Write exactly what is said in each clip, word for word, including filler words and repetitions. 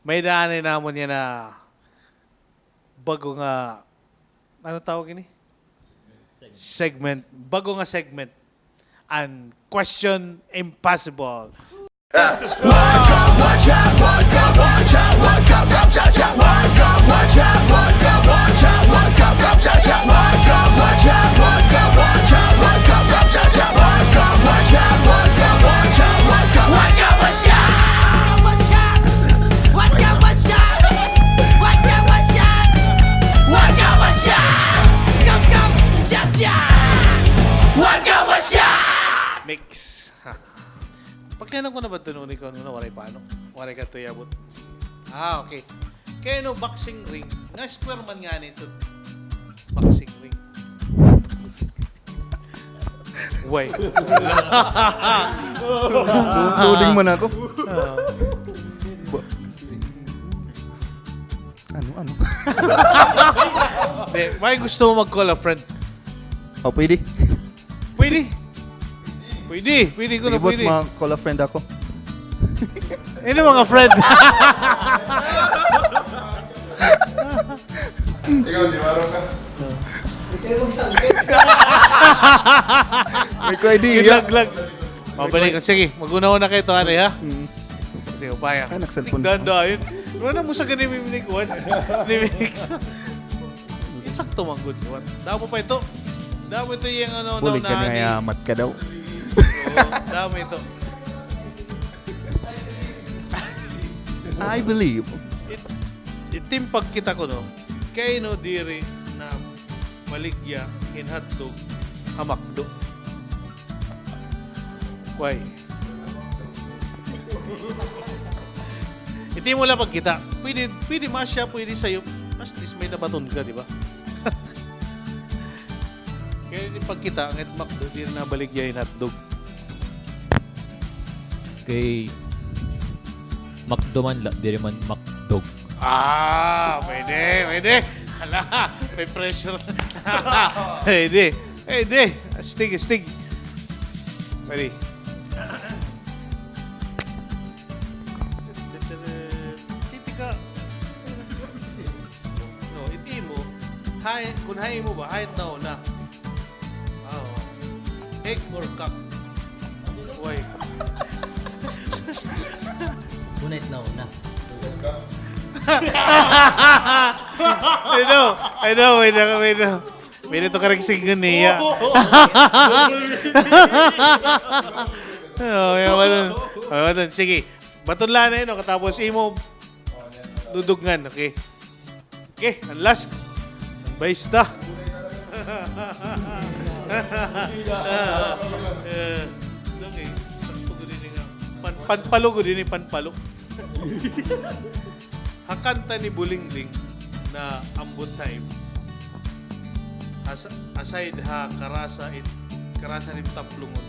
May-ada anay namon yana bag-o nga, ano tawag ini? Segment. Bag-o nga segment. An Question Impossible. Mix. Pakiana ko na ba ito nung ikaw nung waray pa, ano? Waray ka ito iabot. Ah, okay. Kay ano boxing ring? Nga square man ngani ito. Boxing ring. Way. Loading man ako. Ah. Ba- Ano, ano? Di, may gusto mo mag-call a friend? O, pwede. Pwede. Pwede, pwede ko na. Sige, boss, pwede. Ma-call a friend ako. Ano mga friend? Ikaw, di marunong ka. May ko idea. Laglag. Mabalik. Sige, mag-una-una kayo to, anay, ha? Mm. Sige, upaya. Ay, nag-cellphone. Tigdanda, yun. Wala mo sa ganun, may minikuan. Ni Mix. Insakto man gud, kuwan. Damo pa ito. Damo ito yung ano, bulig ka naunahan na ni yamat ka daw. Oo, damo ito. I believe. It, it, it, pagkita ko, no? Kay no diri na baligya hin hotdog ha McDo. Why? Iti mo la pagkita. Pwede, pwede masya, pwede sayo. Mas dis may nabaton ka, di ba? Kay ini pagkita, ngit McDo, diri na baligya hin hotdog. Kay McDo man la, diri man McDog. Ah, pwede, pwede. Hala, may pressure. Pwede, pwede. Astig, astig. Pwede. Titika. No, iti mo. Hay, kun hay mo ba? Hay, no, na. Oo. Egg or cock? Why? Kunay na una. I know, I know, I know, I know. Pwede to karagsigan niya. Oh, yawa dun. Yawa dun. Sige. Baton la na yun, no? Katapos imo, dudugngan, okay? Okay, ang last. Ang bayista. Eh, okay. Sakto ko din nga. Pan-, panpalo ko din, panpalo. Ha kanta ni Bulingling na Ambot Time. As-, aside ha karasa it, karasa it taplungon.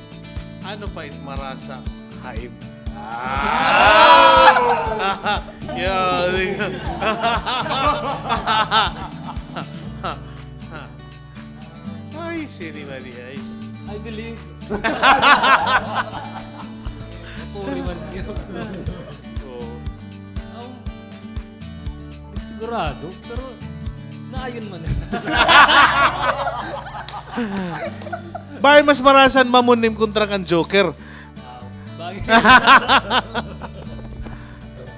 Ano pa it marasa ha im? Ah! Yeah, ay, sini mali, ay. I believe. Puri man yun. Oo. Di sigurado, pero naayon man. Bangin mas marasan mamunnim kontra kan Joker. Ah, bangin.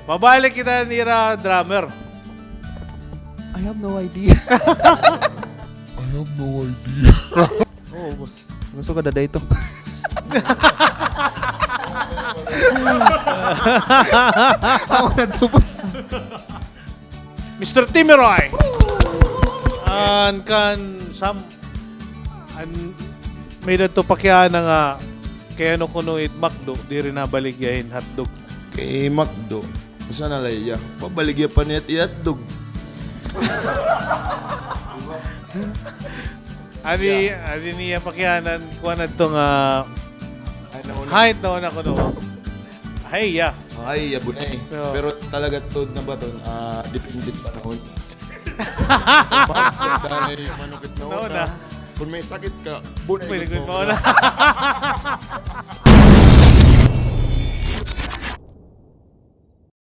Mabalik kita nira drummer. I have no idea. I have no idea. Oo, boss. Gusto ko daday ito. Ako nagtubos. Mister Timiroy. An kan Sam, an may dadto pakiana nga kay ano kuno it McDo, diri na baligya hin hotdog. Kay McDo, usa na la iya. Pabaligya pa niya it hotdog. Adi, adi niya pakianan, kuan adto nga height na una kuno. Hay, ya. Ay, ya, bunay. Oo. Pero talaga tuod na baton, ah, depende panahon. Kung danay manukit na una. Kung may sakit ka, bunay gud mo una.